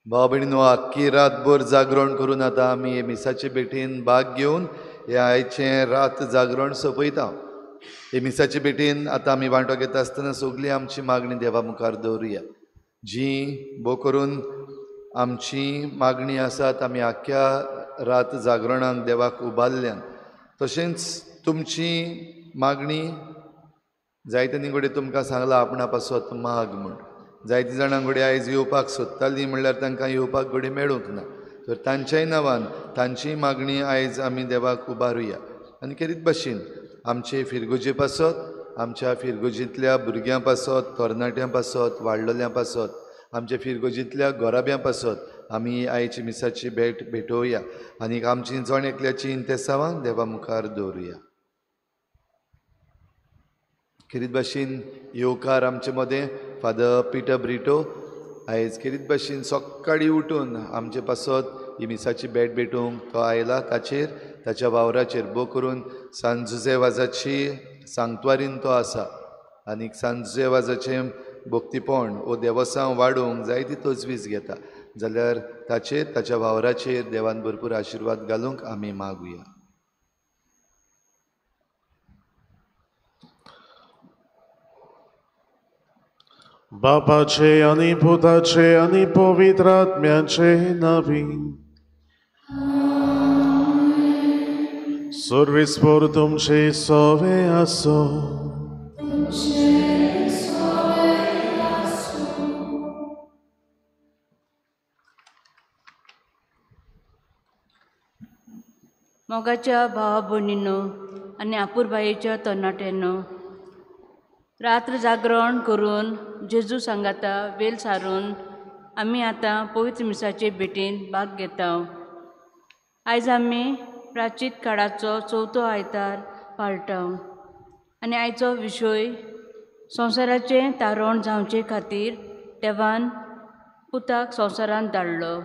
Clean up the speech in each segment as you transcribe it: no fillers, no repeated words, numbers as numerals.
भाव भयणीनो, आख्खी रातभर जागरण करून आतां आमी हे मिसाचे भेटीन भाग घेवन हे आयचें रात जागरण सोंपयता. हे मिसाचे भेटीन आतां आमी वांटो घेता आसतना सगळी आमची मागणी देवा मुखार दवरुया. जी भोव करून आमची मागणी आसात आमी आख्ख्या रात जागरणाक देवाक उबारल्यान, तशेंच तुमची मागणी जायते कडेन तुमकां सांगलां आपणा पासत माग म्हूण. जायतीं जाणां घडये आयज येवपाक सोदतालीं म्हणल्यार तांकां येवपाक घडये मेळूंक ना, तर तांच्याय नांवान तांची मागणी आयज आमी देवाक उबारुया. आनी खेरीत भाशेन आमचे फिरगुजे पासत, आमच्या फिरगुजींतल्या भुरग्यां पासत, तरणाट्यां पासत, वाडलोल्यां पासत, आमच्या फिरगुजींतल्या गोराब्यां पासत आमी आयची मिसाची भेट भेटोवया आनी आमची जण एकल्याची इंतेसांवां देवा मुखार दवरुया. खेरीत भाशेन येवकार आमचे मदें फादर पिटर ब्रिटो आयज खेरीत भाशेन सकाळीं उठून आमचे पासत ही मिसाची भेट भेटूंक तो आयला. ताचेर ताच्या वावराचेर भोव करून सांत जुझे वाजाची सांगत्वारीन तो आसा आनी सांत जुझे वाजाचें भक्तीपण वो देवसांव वाडोवंक जायती तजवीज घेता, जाल्यार ताचेर ताच्या वावराचेर देवान भरपूर आशिर्वाद घालूंक आमी मागुया. बापाचे आनी पुताचे आनी पवित्र आत्म्याचे नांवी. सर्वेस्पर तुमचे सवे आसो. मोगाच्या भावा भयणीनो आनी आपुरबायेच्या तरणाट्यांनो, रात्र जागरण करून जेजू सांगाता वेल सारून आमी आतां पवित्र मिसाचे भेटीन भाग घेता. आयज आमी प्राचीत काळाचो चवथो आयतार पाळटा आनी आयचो विशय संवसाराचें तारण जावचे खातीर देवान पुताक संवसारांत धाडलो.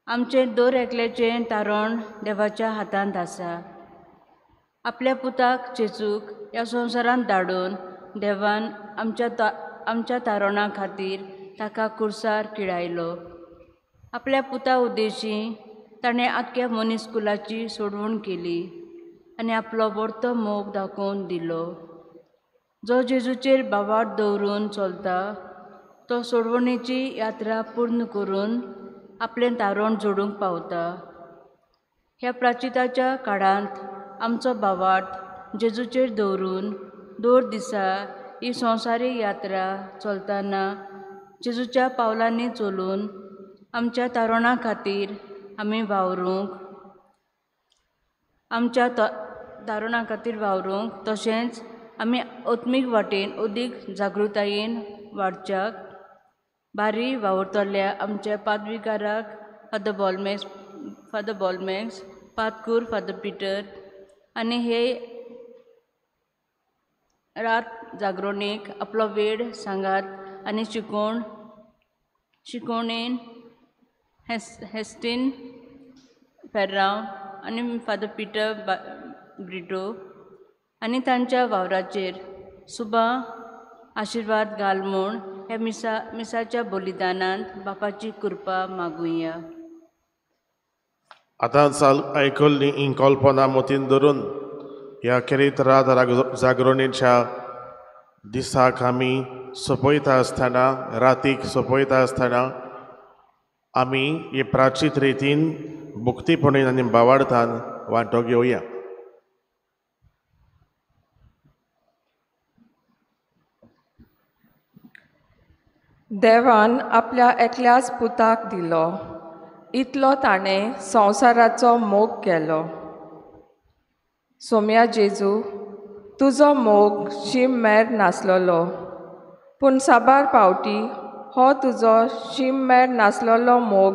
आमचें दर एकल्याचें तारण देवाच्या हातांत आसा. आपल्या पुताक जेजूक ह्या संवसारांत धाडून देवान आमच्या तारणा खातीर ताका कुर्सार किळायलो. आपल्या पुता उद्देशी ताणें आख्ख्या मनीस कुलाची सोडवण केली आनी आपलो व्हडतो मोग दाखोवन दिलो. जो जेजूचेर भावार्थ दवरून चलता तो सोडवणेची यात्रा पूर्ण करून आपलें तारण जोडूंक पावता. ह्या प्राचिताच्या काळांत आमचो भावार्थ जेजूचेर दवरून दर दिसा ही संवसारीक यात्रा चलतना जेजूच्या पावलांनी चलून आमच्या तारणा खातीर आमी वावरूंक, आमच्या तारणा खातीर वावरूंक, तशेंच आमी आत्मीक वाटेन अदीक जागृतायेन वाडच्याक बारी वावुरतल्या आमच्या पादविकाराक फादर बॉलमेक्स, पादकूर फादर पिटर आनी हे रात जागरणेक आपलो वेळ सांगात आनी शिकोवणेन हेस्टीन फेर्रांव आनी फादर पिटर ब्रिटो आनी तांच्या वावराचेर सुबा आशिर्वाद घाल म्हूण ह्या मिसाच्या बलिदानांत बापाची कृपा मागुया. आतां चाल आयकल्ली ही कल्पना मतीन धरून ह्या खेरीत रात जागरणेच्या दिसाक आमी सोंपयता आसतना, रातीक सोंपयता आसतना आमी हे प्राचीत रितीन भक्तीपणेन आनी भावार्थान वांटो घेवया. देवान आपल्या एकल्याच पुताक दिलो, इतलो ताणें संवसाराचो मोग केलो. सोम्या जेजू, तुजो मोग शीम मेर नासलेलो. पूण साबार पावटी हो तुजो शीम मेर नासलेलो मोग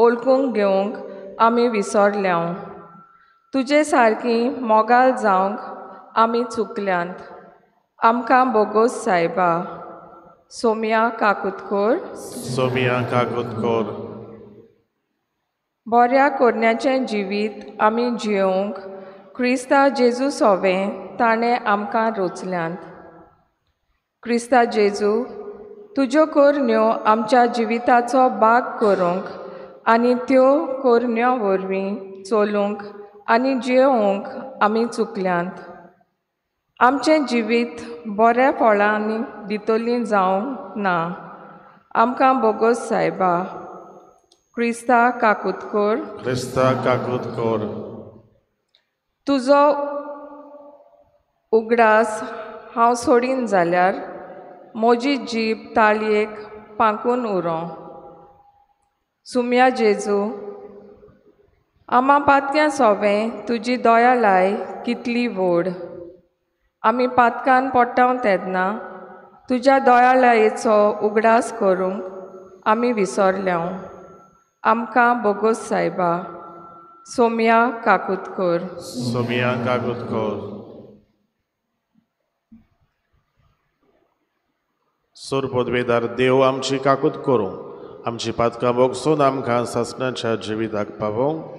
ओळखूंक घेवंक आमी विसरल्यांव. तुजे सारकी मोगाल जावंक आमी चुकल्यांत. आमकां बोगोस सायबा. सोम्या काकुतकोर. सोम्या काकुतकोर. बऱ्या कोरण्याचें जिवीत आमी जियोवंक क्रिस्ता जेजू सोवें ताणें आमकां रोचल्यांत. क्रिस्ता जेजू, तुज्यो करण्यो आमच्या जिविताचो भाग करूंक आनी त्यो करण्यो वरवीं चलूंक आनी जियोवंक आमी चुकल्यांत. आमचें जिवीत बऱ्या फळांनी दितलीं जावंक ना. आमकां बोगोस सायबा. क्रिस्ता काकुतकोर. क्रिस्ता काकुतकोर. तुजो उगडास हांव सोडीन जाल्यार म्हजी जीब ताळयेक पांकून उरो. सुम्या जेजू, आमा पातक्यां सोवें तुजी दयालाय कितली व्हड. आमी पातकान पडटा तेन्ना तुज्या दयालायेचो उगडास करूंक आमी विसरल्यांव. आमकां बोगोस सायबा. सोम्या काकुतकोर. सोम्या काकुतकोर. सोर पदवेदार देव आमची काकूत करूं, आमची पातकां भोगसून आमकां सासणाच्या जिविताक पावोवं.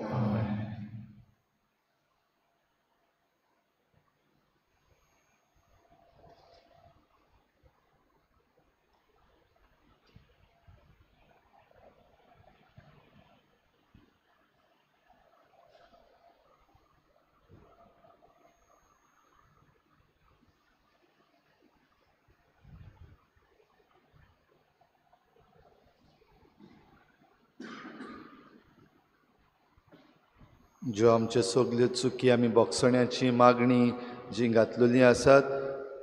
ज्यो आमच्यो सगल्यो चुकी आमी बोगसण्याची मागणी जी घातलेली आसात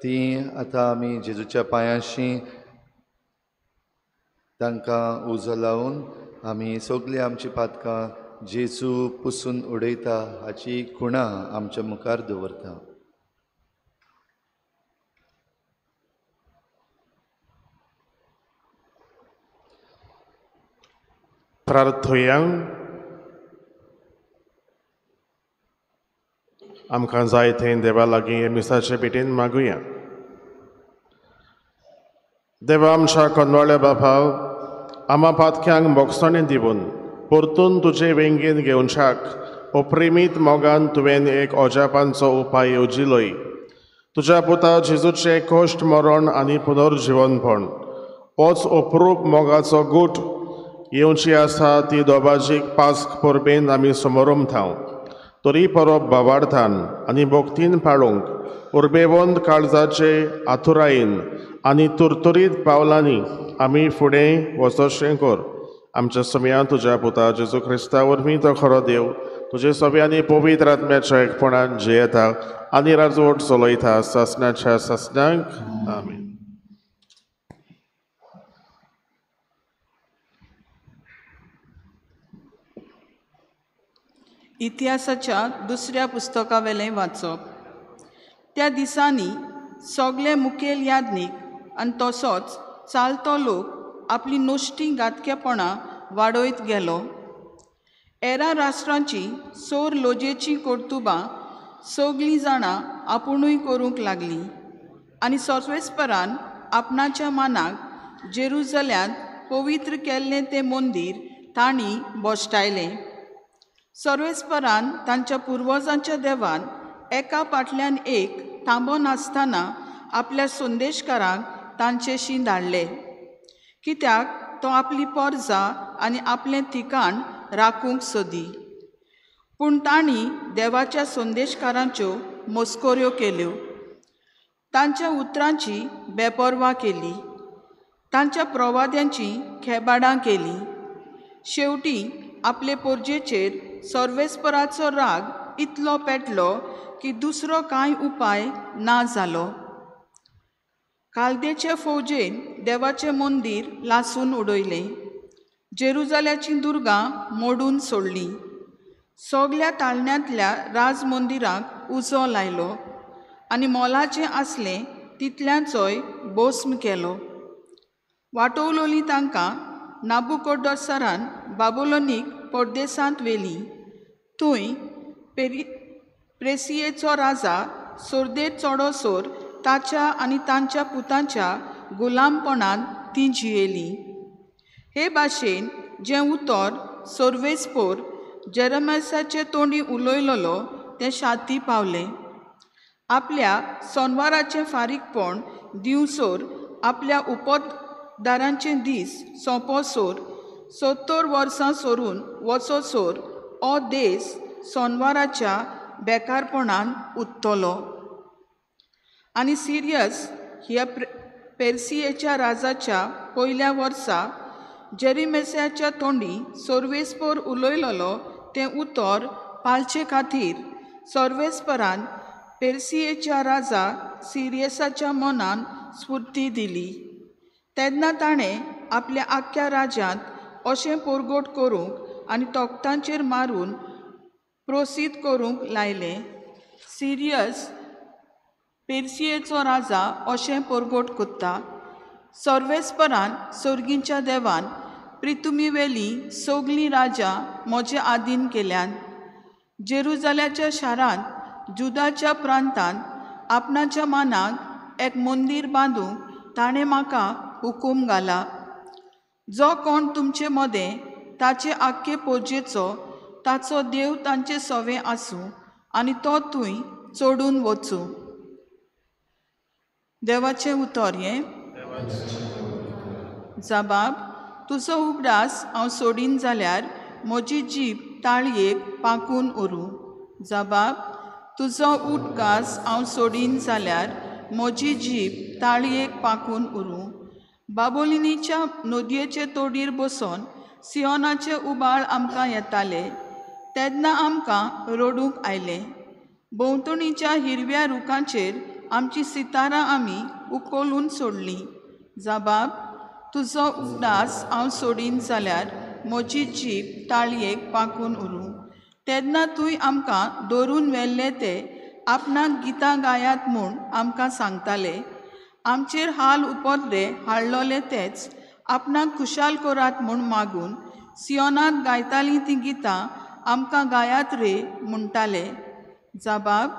ती आतां आमी जेजूच्या पांयांशी तांकां उजो लावन आमी सगळीं आमची पातकां जेजू पुसून उडयता हाची खुणा आमच्या मुखार दवरता. प्रार्थोया. आमकां जाय थंय देवा लागीं हे मिसाचे भेटेन मागुया. देवा आमच्या कोनवाळ्या बापा, आमा पातक्यांक बोगसणें दिवन परतून तुजे वेंगेन घेवच्याक अप्रेमीत मोगान तुवें एक अजापांचो उपाय येवजिलोय. तुज्या पुता जेजूचें कश्ट मरण आनी पुनर्जिवनपण होच अप्रूप मोगाचो गूट येवची आसा ती दोबाजीक पास्क परबेन आमी समोरमथाव. तरी परब बावार्थान आनी भक्तीन पाळूंक उर्बेवंत काळजाचे आतुरायेन आनी तुरतुरीत पावलांनी आमी फुडें वचशें कर. आमच्या समया तुज्या पुता जेजू क्रिस्ता वरवीं तो खरो देव तुजे सगळ्यांनी पवित्र आत्म्याच्या एकपणान जियेता आनी राजवट चलयता सासणाच्या सासणांक. आमेन. इतिहासाच्या दुसऱ्या पुस्तकावेलें वाचप. त्या दिसांनी सगळे मुखेल याज्ञीक आनी तसोच चालतो लोक आपली नश्टी घातकेपणां वाडयत गेलो. एरा राष्ट्रांची सोर लोजेचीं कर्तुबां सगळीं जाणां आपुणूय करूंक लागलीं आनी सर्वेस्परान आपणाच्या मानाक जेरुजल्यांत पवित्र केल्लें तें मंदीर तांणी भश्टायलें. सर्वेस्परान तांच्या पुर्वजांच्या देवान एका फाटल्यान एक थांबो नासतना आपल्या संदेशकारांक तांचेशी धाडले, कित्याक तो आपली पोरजा आनी आपलें ठिकाण राखूंक सोदी. पूण तांणी देवाच्या संदेशकारांच्यो मस्कऱ्यो केल्यो, तांच्या उतरांची बेपर्वा केली, तांच्या प्रवाद्यांची खेबाडां केली. शेवटी आपले पोरजेचेर सर्वेस्पराचो राग इतलो पेटलो की दुसरो कांय उपाय ना जालो. कालदेचे फौजेन देवाचें मंदीर लासून उडयलें, जेरुजाल्याचीं दुर्गां मोडून सोडलीं, सगल्या ताळण्यांतल्या राजमंदिराक उजो लायलो आनी मोलाचें आसलें तितल्यांचोय भस्म केलो. वाटोवलोलीं तांकां नाबुकोडोसरान बाबुलोनीक परदेसांत व्हेलीं. थंय प्रेसियेचो राजा सोर्देर चोडोसोर ताच्या आनी तांच्या पुतांच्या गुलामपणान तीं जियेलीं. हे भाशेन जें उतर सोर्वेस्पोर जेरमासाचे तोंडी उलयलोलो तें शाती पावलें. आपल्या सोनवाराचें फारीकपण दिवसोर आपल्या उपदारांचे दीस सोंपोसोर 70 वर्सां सोरून वचोसोर हो देस सोनवाराच्या बेकारपणान उत्तलो. आनी सिरियस ह्या पेर्सियेच्या राजाच्या पयल्या वर्सा जेरीमेसाच्या तोंडी सोर्वेस्पोर उलयलोलो तें उतर पाळचे खातीर सोर्वेस्परान पेर्सियेच्या राजा सिरियसाच्या मनान स्फूर्ती दिली. तेन्ना ताणें आपल्या आख्ख्या राज्यांत अशें पोरगोट करूंक आनी तोखतांचेर मारून प्रोसीद करूंक लायलें. सिरियस पेर्सियेचो राजा अशें पोरगोट कोत्ता, सर्वेस्परान सोर्गीच्या देवान प्रितुमीवेली सगलीं राजा म्हजे आदीन केल्यान. जेरुजाल्याच्या शारांत जुदाच्या प्रांतांत आपणाच्या मानाक एक मंदीर बांदूंक ताणें म्हाका हुकूम घाला. जो कोण तुमचे मदें ताचे आख्खे पोजेचो ताचो देव तांचे सवे आसूं आनी तो थंय चडून वचूं. देवाचें उतर हें. जबाब, तुजो उगडास हांव सोडीन जाल्यार म्हजी जीब ताळयेक पाकून उरूं. जबाब, तुजो उडगास हांव सोडीन जाल्यार म्हजी जीब ताळयेक पाकून उरूं. बाबोलिनीच्या नदयेचे तोडीर बसोन सियोनाचे उबाळ आमकां येताले तेन्ना आमकां रडूंक आयलें. भोंवतणीच्या हिरव्या रुखांचेर आमची सितारां आमी उखलून सोडलीं. जबाब, तुजो उगडास हांव सोडीन जाल्यार म्हजी जीब ताळयेक पाकून उरूं. तेन्ना तूंय आमकां दवरून व्हेल्ले ते आपणाक गितां गायात म्हूण आमकां सांगताले. आमचेर हाल उपद्रे हाडलोले तेच आपणाक खुशाल करात म्हूण मागून सियोनांत गायतालीं तीं गितां आमकां गायात रे म्हणटाले. जबाब,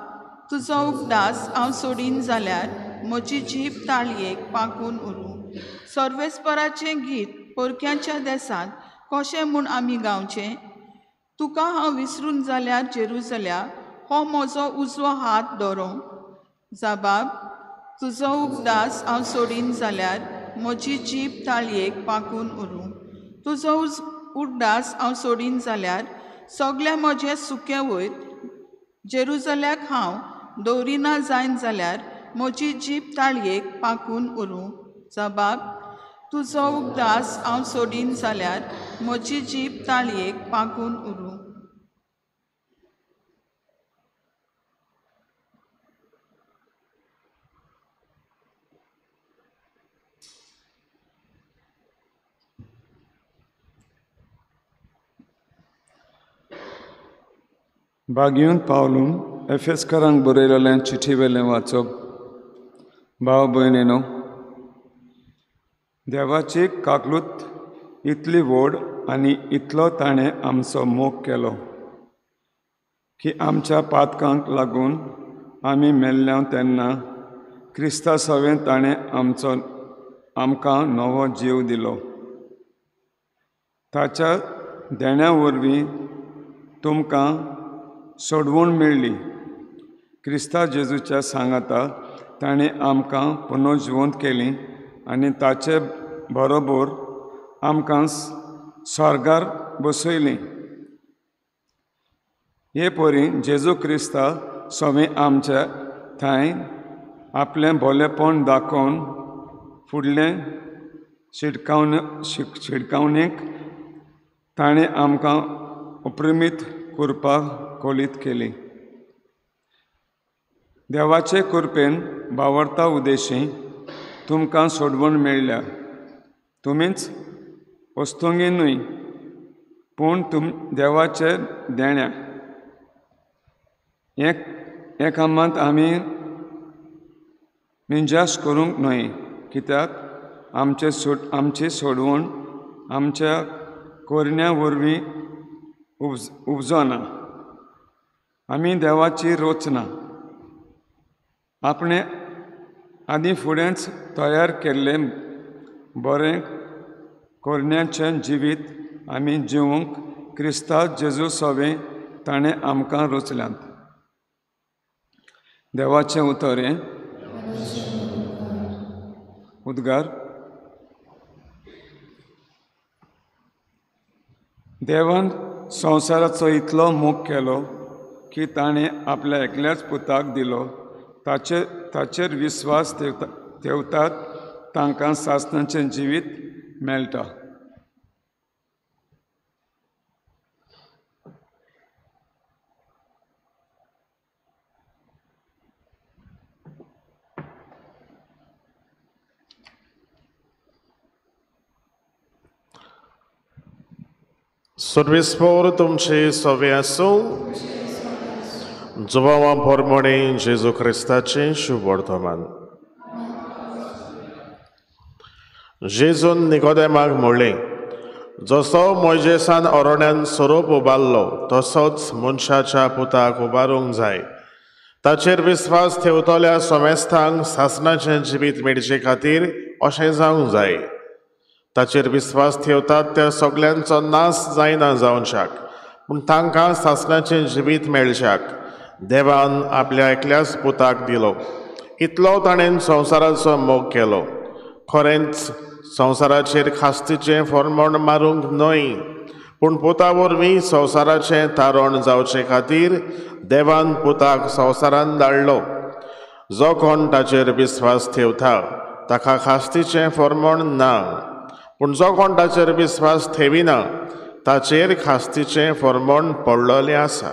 तुजो उगडास हांव सोडीन जाल्यार म्हजी जीब ताळयेक पाकून उरूं. सर्वेस्पराचें गीत परक्यांच्या देसांत कशें म्हूण आमी गावचें? तुका हांव विसरून जाल्यार जेरुजल्या हो म्हजो उजवो हात दवरूं. जबाब, तुजो उगडास हांव सोडीन जाल्यार म्हजी जीब ताळयेक पाकून उरूं. तुजो उगडास हांव सोडीन जाल्यार सगळें म्हजें सुकें वयर जेरुजल्याक हांव दवरिना जायन जाल्यार म्हजी जीब ताळयेक पाकून उरूं. जबाब, तुजो उगडास हांव सोडीन जाल्यार म्हजी जीब ताळयेक पाकून उरूं. बागीवन पावलून एफेसकारांक बरयलेलें चिठी वेलें वाचप. भाव भयणीनो, देवाची काकलूत इतली व्हड आनी इतलो ताणें आमचो मोग केलो की आमच्या पातकांक लागून आमी मेल्ल्या तेन्ना क्रिस्ता सवें ताणें आमचो आमकां नवो जीव दिलो. ताच्या देण्या वरवीं तुमकां सोडवण मेळ्ळी. क्रिस्ता जेजूच्या सांगाता ताणें आमकां पुनर्जिवंत केली आनी ताचे बरोबर आमकां स्वर्गार बसयली. हे परी जेजू क्रिस्ता सवें आमच्या थंय आपलें भोलेपण दाखोवन फुडलें शिडकावणेक ताणें आमकां उपरिमीत करपाक कोलीत केली. देवाचे कृपेन बावरता उदेशी तुमकां सोडवण मेळ्ळ्या. तुमीच वस्तुंगी न्हय पूण तुम देवाचे देण्या. हे कामांत आमी मिंजास करूंक न्हय, कित्याक आमची सोडवण आमच्या कोरण्या वरवीं उपजना। आमी देवाची रचना आपणे आदी फुडेंच तयार केल्लें बरें कोरण्याचें जिवीत आमी जिवूंक क्रिस्ता जेजू सवें ताणें आमकां रचल्यांत। देवाचें उतर हें। उद्गार। देवान संवसाराचो इतलो मोग केलो की ताणें आपल्या एकल्याच पुताक दिलो, ताचेर विस्वास ठेवतात तांकां सासणाचें जिवीत मेळटा। सर्वेस्पोर तुमचे सवे आसूं। जुवावा पोरमोणे जेजू क्रिस्ताचें शुभवर्तमान। जेजून निकोदेमाक म्हणलें, जसो मोयजेसान अरण्यान सोरोप उबारलो तसोच मनशाच्या पुताक उबारूंक जाय। ताचेर विस्वास ठेवतल्या समेस्तांक सासणाचें जिवीत मेळचे खातीर अशें जावंक जाय। ताचेर विस्वास ठेवतात त्या सगल्यांचो नाश जायना जावच्याक, पूण तांकां सासणाचें जिवीत मेळच्याक देवान आपल्या एकल्याच पुताक दिलो। इतलो ताणें संवसाराचो मोग केलो। खरेंच संवसाराचेर खास्तीचें फॉर्मोण मारूंक न्हय, पूण पुता वरवीं संवसाराचें तारण जावचे खातीर देवान पुताक संवसारान धाडलो। जो कोण ताचेर विस्वास ठेवता ताका खास्तीचें फॉर्मोण ना, पूण जो कोण ताचेर विस्वास ठेविना ताचेर खास्तीचें फॉर्मोण पडलेलें आसा,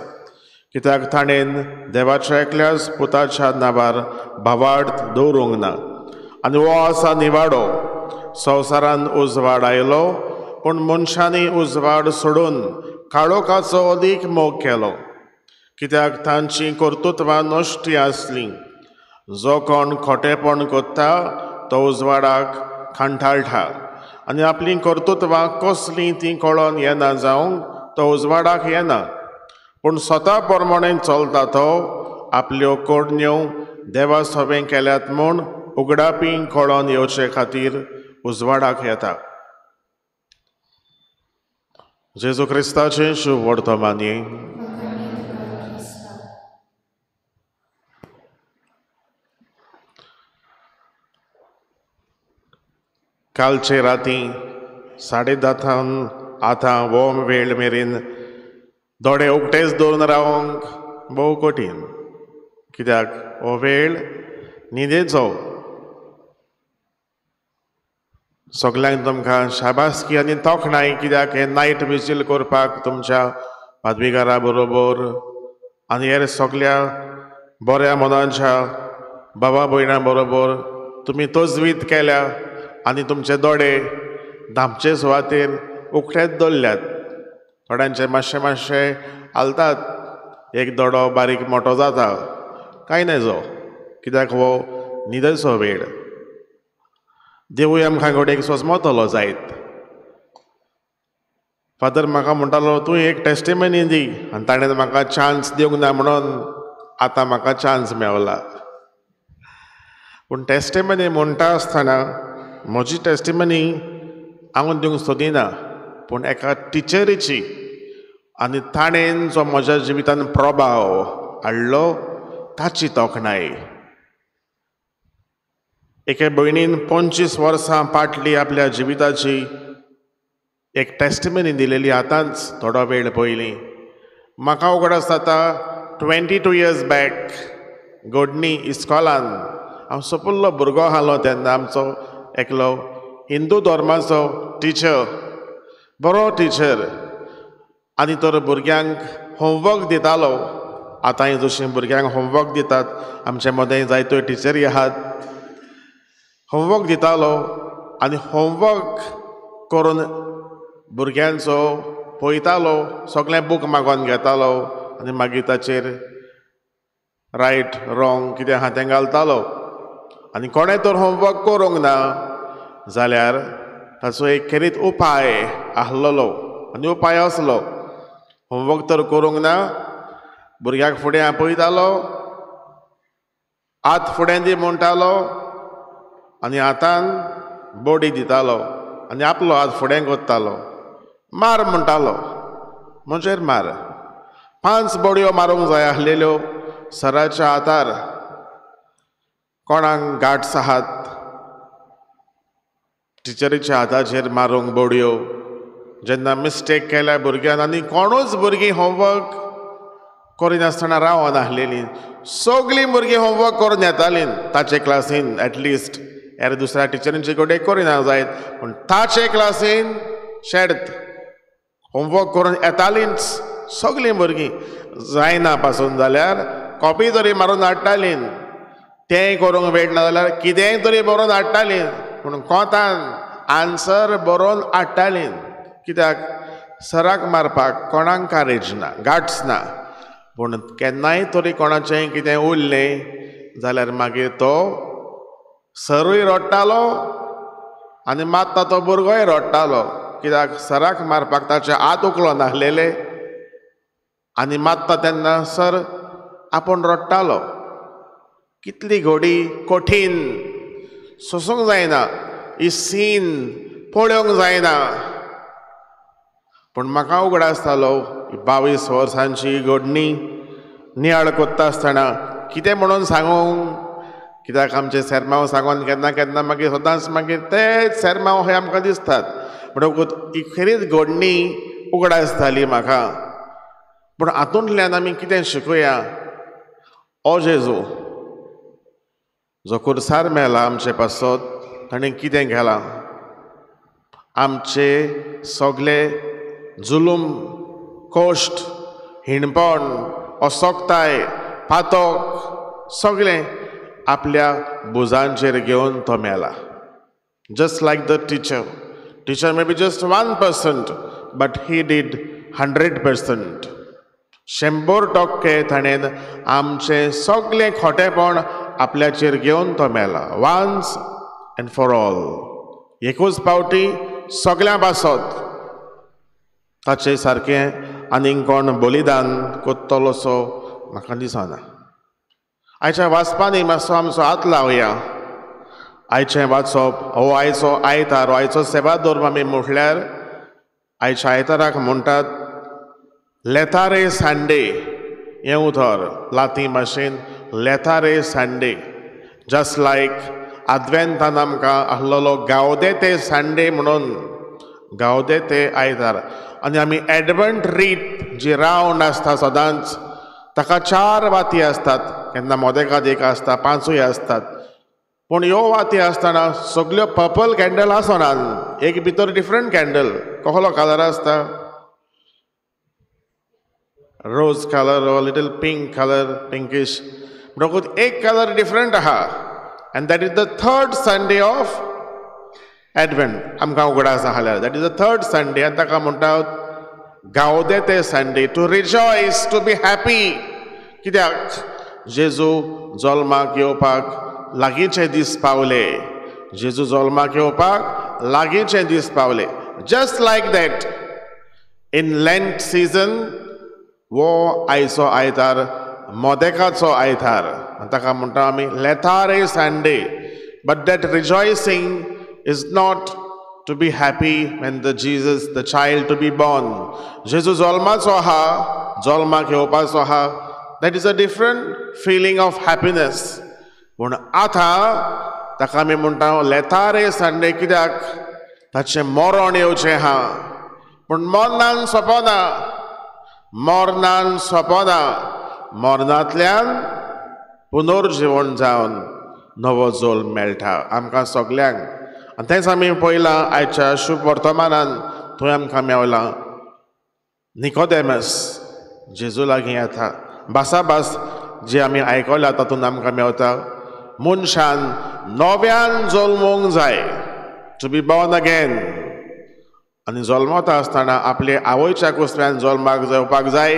कित्याक ताणें देवाच्या एकल्याच पुताच्या नांवार भावार्थ दवरूंक ना। आनी हो आसा निवाडो, संवसारान उजवाड आयलो, पूण मनशांनी उजवाड सोडून काळोखाचो अदीक मोग केलो, कित्याक तांचीं कर्तृत्वां नश्टी आसलीं। जो कोण खोटेपण करता तो उजवाडाक खांठाळटा आनी आपलीं कर्तृत्वां कसलीं तीं कळोन येना जावंक तो उजवाडाक येना, पूण स्वता प्रमाणे चलता तो आपल्यो करण्यो देवा सवें केल्यात म्हूण उगडापी कळोन येवचे खातीर उजवाडाक येता। जेजू क्रिस्ताचें शुभ वर्तमान। कालचे राती 10:30 आतां हो वेळ मेरेन दोळे उकतेच दवरून रावंक भोव कठीण, कित्याक हो वेळ न्हिदेचो। सगल्यांक तुमकां शाबासकी आनी तोखणाय, कित्याक हें नायट विजील करपाक तुमच्या पादवीगारा बरोबर आनी हेर सगल्या बऱ्या मनाच्या बाबा भयणां बरोबर तुमी तजवीज केल्या आनी तुमचे दोळे धांपचे सुवातेर उकतेच दवरल्यात। थोड्यांचे मातशे मातशे हालतात, एक दोडो बारीक मोटो जाता, कांय नजो, कित्याक हो न्हिदेचो वेळ। देवूय आमकां घडयेक सोजमतलो जायत। फादर म्हाका म्हणटालो तूं एक टेस्टिमनी दी, आनी ताणें म्हाका चान्स दिवंक ना म्हणून आतां म्हाका चान्स मेवला। पूण टेस्टिमनी म्हणटा आसतना म्हजी टेस्टिमनी हांव दिवंक सोदिना, पूण एका टिचरीची आनी ताणें जो म्हज्या जिवितान प्रभाव हाडलो ताची तोखणाय। एके भयणीन 25 वर्सां पाटली आपल्या जिविताची एक टेस्टिमनी दिलेली आतांच थोडो वेळ पयलीं। म्हाका उगडास जाता 22 इयर्स बॅक गोडणी इस्कॉलान हांव सोपुल्लो भुरगो आसलो तेन्ना आमचो एकलो हिंदू धर्माचो टिचर, बरो टिचर, आनी तर भुरग्यांक होमवर्क दितालो। आतांय जशें भुरग्यांक होमवर्क दितात, आमचे मदें जायत्यो टिचरी आहात, होमवर्क दितालो आनी होमवर्क करून भुरग्यांचो पळयतालो, सगळें बूक मागोवन घेतालो आनी मागीर ताचेर रायट रोंग कितें आहा तें घालतालो। आनी कोणें तर होमवर्क करूंक ना जाल्यार ताचो एक खेरीत उपाय आहलोलो आनी उपाय आसलो होमवर्क तर करूंक ना, भुरग्याक फुडें आपयतालो, हात फुडें दी म्हणटालो आनी हातान बोडी दितालो आनी आपलो हात फुडें कोत्तालो, मार म्हणटालो, म्हजेर मार. 5 बोडयो मारूंक जाय आसलेल्यो सराच्या हातार. कोणाक गांठस आहात टिचरीच्या हाताचेर मारूंक बोडयो? जेन्ना मिस्टेक केल्या भुरग्यान आनी कोणूच भुरगीं होमवर्क करिनासतना रावनासलेलीं, सगळीं भुरगीं होमवर्क करून येतालीं ताचे क्लासीन. एटलिस्ट हेर दुसऱ्या टिचरींचे कडेन करिना जायत, पूण ताचे क्लासीन शेर्त होमवर्क करून येतालींच सगळीं भुरगीं. जायना पासून जाल्यार कॉपी तरी मारून हाडटालीं, तेंय करूंक वेळ ना जाल्यार कितेंय तरी बरोवन हाडटालीं, पूण कोंतान आन्सर बरोवन हाडटालीं. कित्याक? सराक मारपाक कोणाक कारेज ना, गाट्स ना. पूण केन्नाय तरी कोणाचें कितें उरलें जाल्यार मागीर तो सरूय रडटालो आनी मात्ता तो भुरगोय रडटालो, कित्याक सराक मारपाक ताचे हात उखलो नासलेले आनी मात्ता तेन्ना सर आपूण रडटालो. कितली घोडी कठीण, सोसूंक जायना ही सीन, पळोवंक जायना. पूण म्हाका उगडास जालो 22 वर्सांची घडणी नियाळ कोत्ता आसतना कितें म्हणून सांगूंक, कित्याक आमचे सेरमांव सांगून केन्ना केन्ना मागीर सदांच मागीर तेच सेरमांव हे आमकां दिसतात. म्हणटकूच ही खेरीत घडणी उगडास जाली म्हाका. पूण हातूंतल्यान आमी कितें शिकूया? ओ जेजू जो खुर्सार मेला आमचे पासत, ताणें कितें केलां? आमचे सगळे जुलूम, कश्ट, हिणपण, असोक्ताय, पातक सगळें आपल्या भुजांचेर घेवन तो मेला. Just like the teacher. Teacher may be just 1%, but he did 100%. 100% ताणें आमचें सगळें खोटेपण आपल्याचेर घेवन तो मेला. वन्स एंड फॉर ऑल, एकूच पावटी सगळ्यां पासत. ताचे सारकें आनीक कोण बलिदान कोत्तलोसो म्हाका दिसना. आयच्या वाचपांनी मातसो आमचो हात लावया. आयचें वाचप हो आयचो आयतार, आयचो सेवादोर आमी म्हटल्यार आयच्या आयताराक म्हणटात लेतारे संडे. हें उतर लातीं भाशेन लेतारे संडे, जस्ट लायक आदवेंतान आमकां आसलेलो गावदे ते संडे म्हणून, गावदे ते आयतार. आनी आमी एडवंट रीत जी रावंड आसता सदांच, ताका 4 वाती आसतात, केन्ना मोदेकाद एक आसता, 5 आसतात. पूण ह्यो वाती आसतना सगल्यो पर्पल कॅन्डल आसना, एक भितर डिफरंट कॅन्डल. कसलो कलर आसता? Rose colour or little pink colour, pinkish. म्हणटकूच एक कलर डिफरंट आहा. And that is the third Sunday of Advent. आमकां उगडास आसल्यार that is the third Sunday. आनी ताका म्हणटात गावदे ते Sunday, to rejoice, to be happy. कित्याक? जेजू जल्माक येवपाक लागींचे दीस पावले. जेजू जल्माक येवपाक लागींचे दीस पावले. Just like that in Lent season वो आयचो आयतार मोदेकाचो आयतार, ताका म्हणटा आमी लेतारे Sunday. But that rejoicing is not to be happy when the Jesus, the child to be born. जेजू जल्माचो आहा, जल्माक येवपाचो आहा, that is a different feeling of happiness. पूण आतां ताका आमी म्हणटा लेतारे संडे, कित्याक ताचें मरण येवचें आहा. पूण मरणान सोंपना, मरणान सोंपना, मरणांतल्यान पुनर्जिवन जावन नवो जल्म मेळटा आमकां सगल्यांक. आनी तेंच आमी पळयलां आयच्या शुभ वर्तमानान, थंय आमकां मेवलां निकोदेमस जेजू लागीं येता. भासाभास जी आमी आयकल्या तातूंत आमकां मेवता मनशान नव्यान जल्मूंक जाय, टू बी बॉर्न अगेन. आनी जल्मता आसतना आपले आवयच्या कुसव्यान जल्माक येवपाक जाय.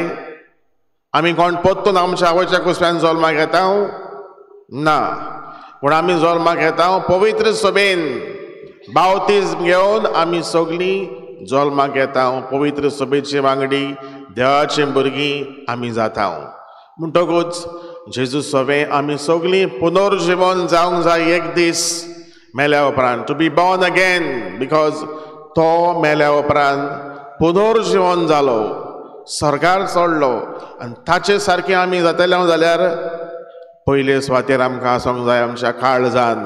आमी कोण परतून आमच्या आवयच्या कुसव्यान जल्माक येता ना, पूण आमी जल्माक येता पवित्र सभेन, बावतीज्म घेवन आमी सगळीं जल्माक येता, पवित्र सभेची वांगडी, देवाची भुरगीं आमी जाता. म्हणटकूच जेजू सवें आमी सगळीं पुनर्जिवन जावंक जाय एक दीस मेल्या उपरांत, to be born again, because तो मेल्या उपरांत पुनर्जिवन जालो, सरकार चडलो आनी ताचे सारकें आमी जातले जाल्यार पयले सुवातेर आमकां आसूंक जाय आमच्या काळजान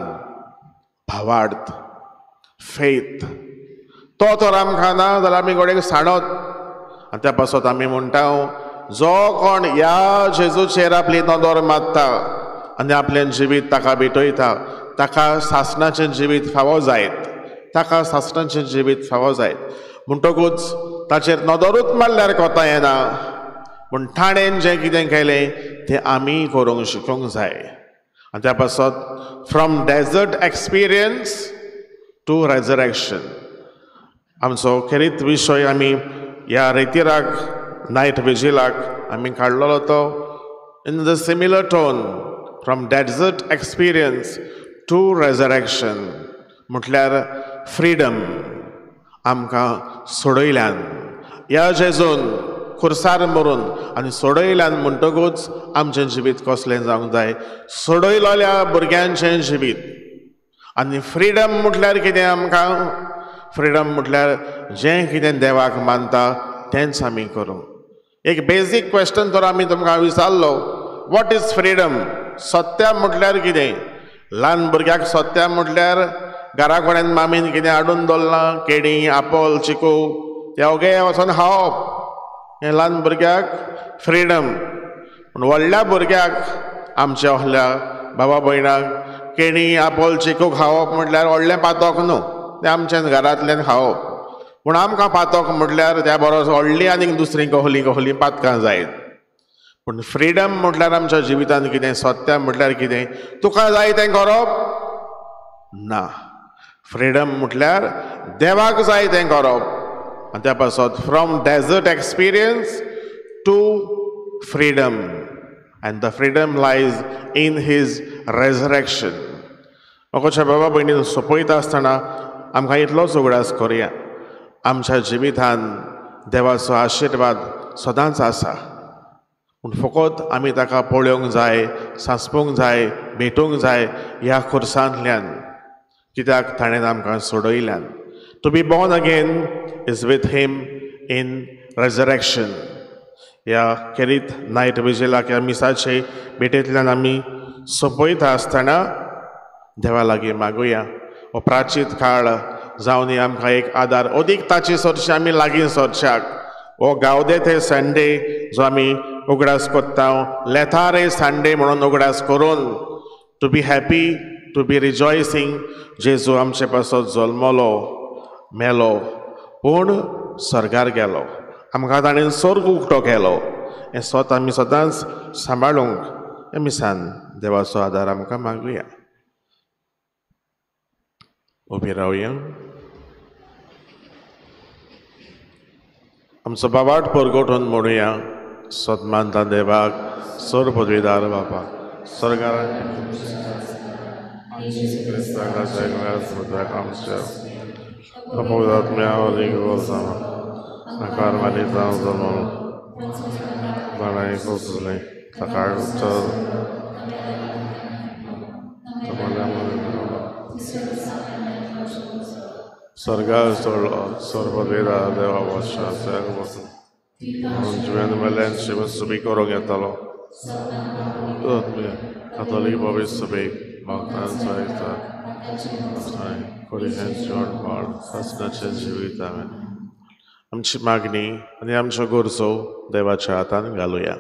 भावार्थ, फेथ. तो तर आमकां ना जाल्यार आमी घोडेक सांडत. आनी त्या पासत आमी म्हणटा जो कोण ह्या जेजूचेर आपली नदर मारता आनी आपलें जिवीत ताका भेटयता ताका सासणाचें जिवीत फावो जायत, ताका सासणाचें जिवीत फावो जायत. म्हणटकूच ताचेर नदरूच मारल्यार कोता येना, पूण ताणें जें कितें केलें तें आमी करूंक शिकूंक जाय. आनी त्या पासत from desert experience to resurrection आमचो खेरीत विशय आमी ह्या रेतिराक, नायट विजिलाक आमी काडलेलो तो in the similar tone, from desert experience to resurrection म्हटल्यार फ्रिडम आमकां सोडयल्यान ह्या जेजून खुर्सार मरून आनी सोडयल्यान. म्हणटकूच आमचें जिवीत कसलें जावंक जाय, सोडयलेल्या भुरग्यांचें जिवीत. आनी फ्रिडम म्हटल्यार कितें आमकां? फ्रिडम म्हटल्यार जें कितें देवाक मानता तेंच आमी करूं. एक बेजीक क्वेश्चन तर आमी तुमकां विचारलो, what is freedom? सत्या म्हटल्यार कितें? ल्हान भुरग्याक सत्या म्हटल्यार घरा कडेन मामीन कितें हाडून दवरलां, केळीं, आपोल, चिकू, ते ओगे वचोन खावप, हें ल्हान भुरग्याक फ्रिडम. पूण व्हडल्या भुरग्याक, आमच्या व्हडल्या बाबा भयणाक केळीं, आपोल, चिकू खावप म्हटल्यार व्हडलें पातक न्हू, तें आमच्या घरांतल्यान खावप. पूण आमकां पातक म्हटल्यार त्या बरोबर व्हडलीं आनीक दुसरीं कहलीं कहलीं पातकां जायत. पूण फ्रिडम म्हटल्यार आमच्या जिवितांत कितें, सत्या म्हटल्यार कितें? तुका जाय तें करप ना. फ्रिडम म्हटल्यार देवाक जाय तें करप. आनी त्या पासत from desert experience to freedom, and the freedom lies in his resurrection. म्हाका बाबा भयणीन सोंपयता आसतना आमकां इतलोच उगडास करुया, आमच्या जिवितान देवाचो आशिर्वाद सदांच आसा, पूण फकत आमी ताका पळोवंक जाय, सांसपूंक जाय, भेटूंक जाय ह्या खुर्सांतल्यान, कित्याक ताणें आमकां सोडयल्यान. To be born again is with him in resurrection. ह्या खेरीत नायट विजिलाक, ह्या मिसाचे भेटेंतल्यान आमी सोंपयता आसतना देवा लागीं मागुया, हो प्राचीत काळ जावन आमकां एक आदार, अदीक ताची सरची आमी लागीं सरच्याक. हो गावदे ते संडे जो आमी उगडास करता, लेथारे संडे म्हणून उगडास करून, to be happy, to be rejoicing, जेजू आमचे पासत जल्मलो, मेलो, पूण सर्गार गेलो, आमकां ताणें स्वर्ग उक्तो केलो. हें स्वता आमी सदांच सांबाळूंक ह्या मिसान देवाचो आदार आमकां मागुया. उबी रावया. आमचो बाबाट परगटून म्हणुया, सतमानता देवाक, सर पदवीदार बापा, सरकारान आमच्या स्वर्गार चडलो, सर्ववेदा देवा बसून मेल्यान शिव करूंक येतालो. कातोलीक भविष्य भक्तांचो सासणाचें जिवीत. आमची मागणी आनी आमच्यो गरजो देवाच्या हातान घालुया.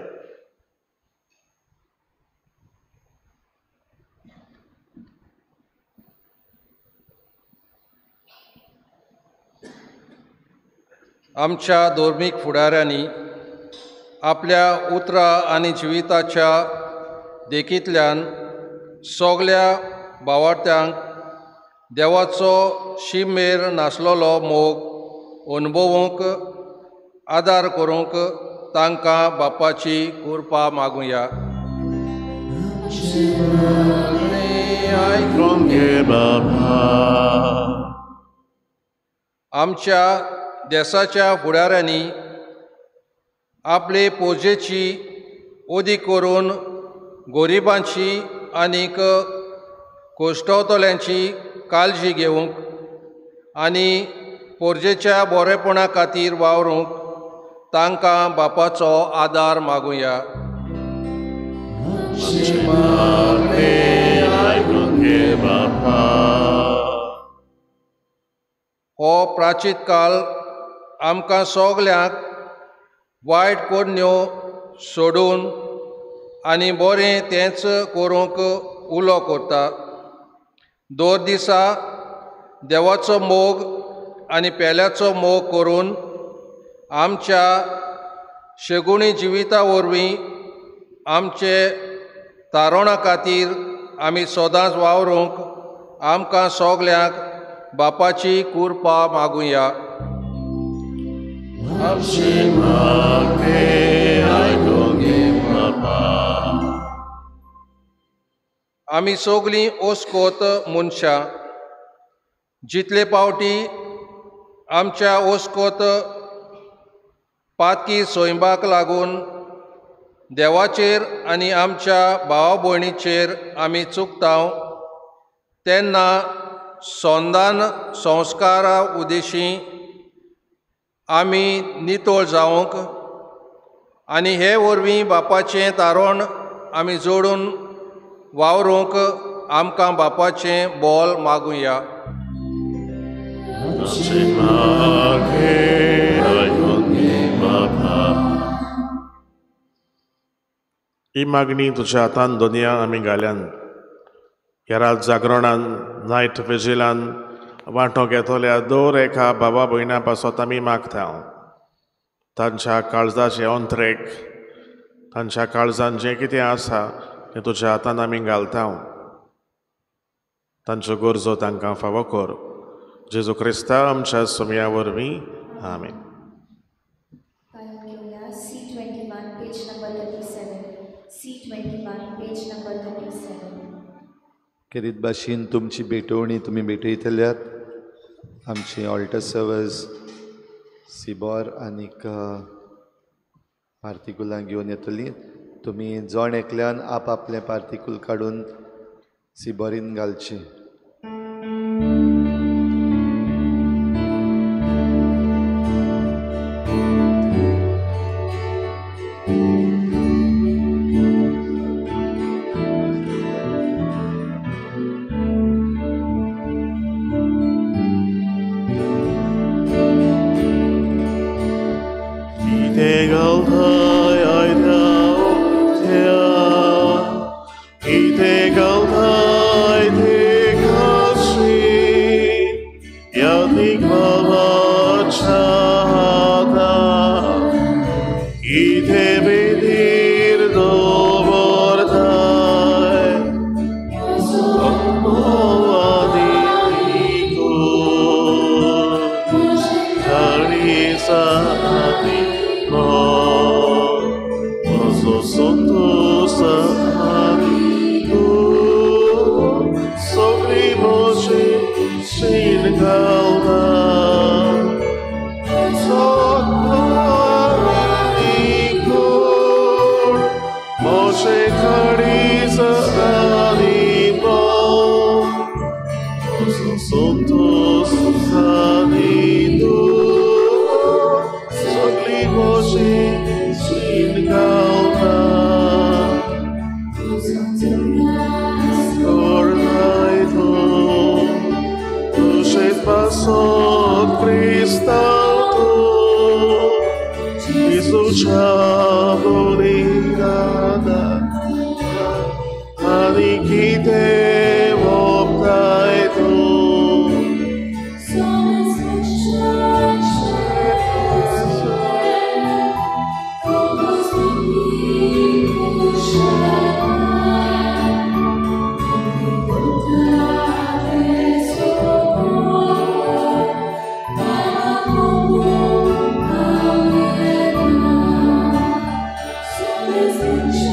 आमच्या धर्मीक फुडाऱ्यांनी आपल्या उतरां आनी जिविताच्या देखींतल्यान सगल्या भावार्थ्यांक देवाचो शीमेर नासलेलो मोग अनुभवूंक आदार करूंक तांकां बापाची कृपा मागुया. आयकून घे बाबा. आमच्या देसाच्या फुडाऱ्यांनी आपले पोजेची ओदी करून गरिबांची आनीक कोश्टवतल्यांची काळजी घेवंक आनी पोरजेच्या बरेपणा खातीर वावरूंक तांकां बापाचो आदार मागुया. हो प्राचीत काल आमकां सगल्यांक वायट करण्यो सोडून आनी बरें तेंच करूंक उलो करता. दर दिसा देवाचो मोग आनी पेल्याचो मोग करून आमच्या शेगुणी जिविता वरवीं आमचे तारोणा खातीर आमी सदांच वावरूंक आमकां सगल्यांक बापाची कृपा मागुया. आमी सगलीं ओस्कोत मनशां जितले पावटी आमच्या ओस्कोत पातकी सोयंबाक लागून देवाचेर आनी आमच्या भावा भयणीचेर आमी चुकता तेन्ना संदान संस्कारा उदेशी आमी नितळ जावंक आनी हे वरवीं बापाचें तारण आमी जोडून वावरूंक आमकां बापाचें बोल मागुया. ही मागणी तुज्या हातान दोनया आमी घाल्यान ह्या रात जागरणान नायट विजिलान वांटो घेतल्या दर एका बाबा भयणा पासत आमी मागता. तांच्या काळजाचे अंतरेक तांच्या काळजान जें कितें आसा तें तुज्या हातान आमी घालता. तांच्यो गरजो तांकां फावो कर. जेजू क्रिस्ता आमच्या सोमया वरवीं आमेन. C21, page number 37. C21, page number 37. खेरीत भाशेन तुमची भेटवणी तुमी भेटयतल्यात. आमची ऑल्टर सर्वस सिबॉर आनीक पार्तिकुलां घेवन येतली. तुमी जण एकल्यान आप आपलें पार्तिकूल काडून सिबॉरीन घालची. This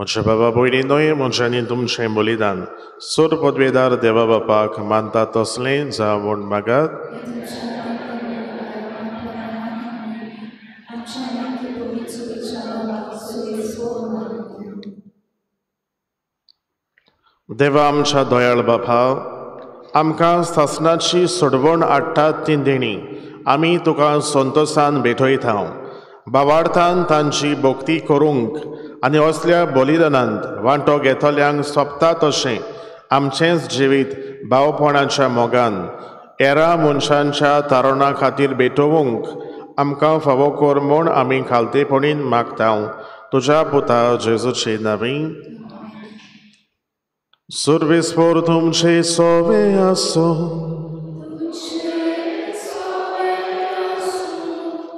म्हज्या बाबा भयणी न्हय मनशांनी तुमचें बलिदान सोर पदवेदार देवा बापाक मानता तसलें जावं म्हूण मागात. देवा आमच्या दयाळ बापा, आमकां सासणाची सोडवण हाडटात ती देणी आमी तुका संतोसान भेटयता. बावार्थान तांची भक्ती करूंक आनी असल्या बलिदानांत वांटो घेतल्यांक सोंपता तशें आमचेंच जिवीत भावपणाच्या मोगान एरा मनशांच्या तारणा खातीर भेटोवंक आमकां फावो कर म्हूण आमी खालतेपणीन मागता. तुज्या पुता जेजूचे नांवी. सर्वेस्पर तुमचे सोवे आसो.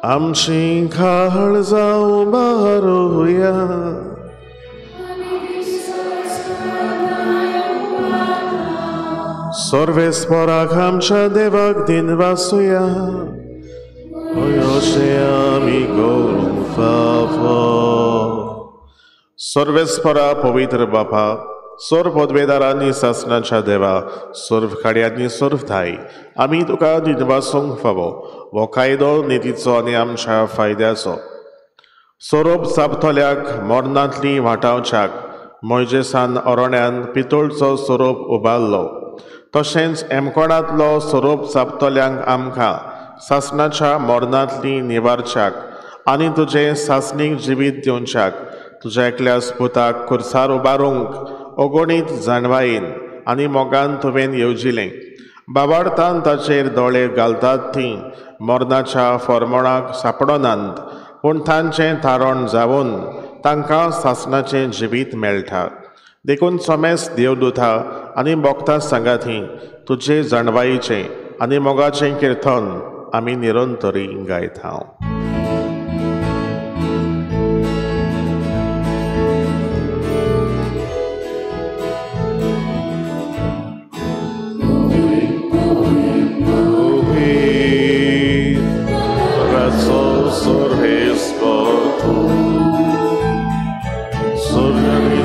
आमची खाळ जावं बारोया. सर्वेस्पराक आमच्या देवाक दिनवासुया. अशें आमी करूंक फावो. सर्वेस्परा पवित्र बापा, सर्व पदवेदारांनी सासणाच्या देवा, सर्व खाड्यांनी सर्व थाय आमी तुका दिनवासूंक फावो. हो कायदो नितीचो आनी आमच्या फायद्याचो. सोरोप चाबतल्याक मरणांतली वाटावच्याक मोयजेसान अरण्यान पितोळचो सोरोप उबारलो, तशेंच एमकोणांतलो सोरोप चाबतल्यांक आमकां सासणाच्या मरणांतली निवारच्याक आनी तुजें सासणीक जिवीत दिवच्याक तुज्या एकल्या पुताक खुर्सार उबारूंक अगणीत जाणवायेन आनी मोगान तुवें येवजिलें. बाबार्थान ताचेर दोळे घालतात ती मरणाच्या फॉर्मोणाक सापडनात, पूण तांचें थारण जावन तांकां सासणाचें जिवीत मेळटा. देखून सोमेस देवदूता आनी भक्ता सांगाती तुजे जाणवायेचें आनी मोगाचें किर्तन आमी निरंतरी गायता.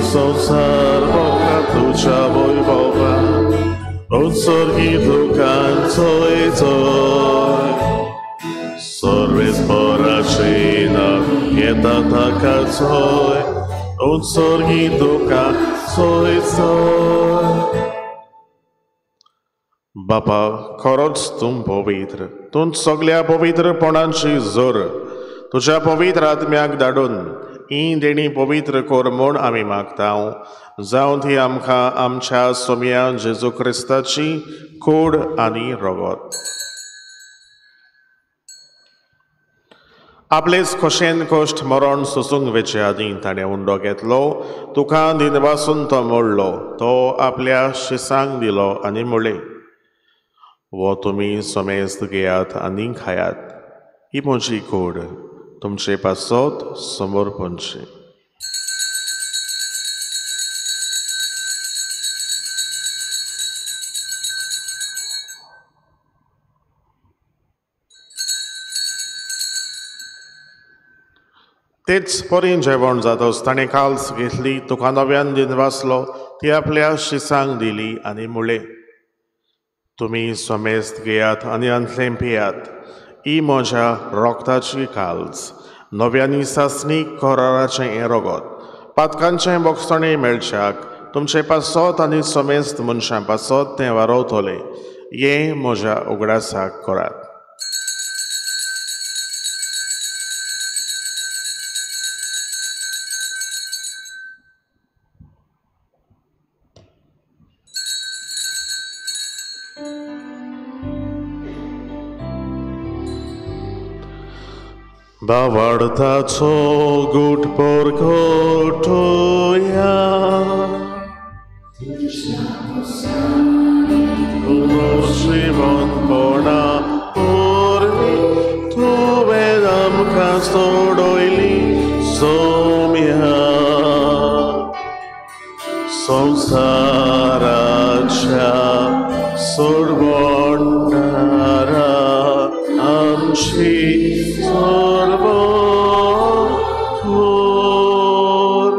संसार मोगा तुझ्या वैभवा उत्सर्गी तुकां चोय चोय. सर्वेस्पराचे नांव येता ताका चोय, उत्सर्गी तुकां चोय चोय. बापा, खरोच तूं पवित्र, तूं सगल्या पवित्रपणाची जोर. तुज्या पवित्र आत्म्याक धाडून ही देणी पवित्र कर म्हूण आमी मागता. जावं ती आमकां आमच्या सोम्या जेजू क्रिस्ताची कूड आनी रगत. आपलेच खोशेन कश्ट मरण सोसूंक वेचे आदीं ताणें उंडो घेतलो, तुका दिनवासून तो मोडलो, तो आपल्या शिसांक दिलो आनी म्हणलें, वो तुमी समेस्त घेयात आनी खायात, ही म्हजी कूड तुमचे पासत समर्पणची. तेच परीन जेवण जातच ताणें काल्स घेतली, तुका नव्यान दिनवासलो, ती आपल्या शिसांक दिली आनी म्हणलें, तुमी समेस्त घेयात आनी अंतलें पियात, ही म्हज्या रोगताची काल्स, नव्यानी सासणीक कराराचें हें रगत, पातकांचें बोगसणें मेळच्याक तुमचे पासत आनी समेस्त मनशां पासत तें वारवतलें. हें म्हज्या उगडासाक करात. बावडताचो गुट परगटोया, श्रीमंतपणा पोरवी तुवें आमकां सोडयली सोम्या. संवसाराच्या सोडवणारा आमची सोडवण कर.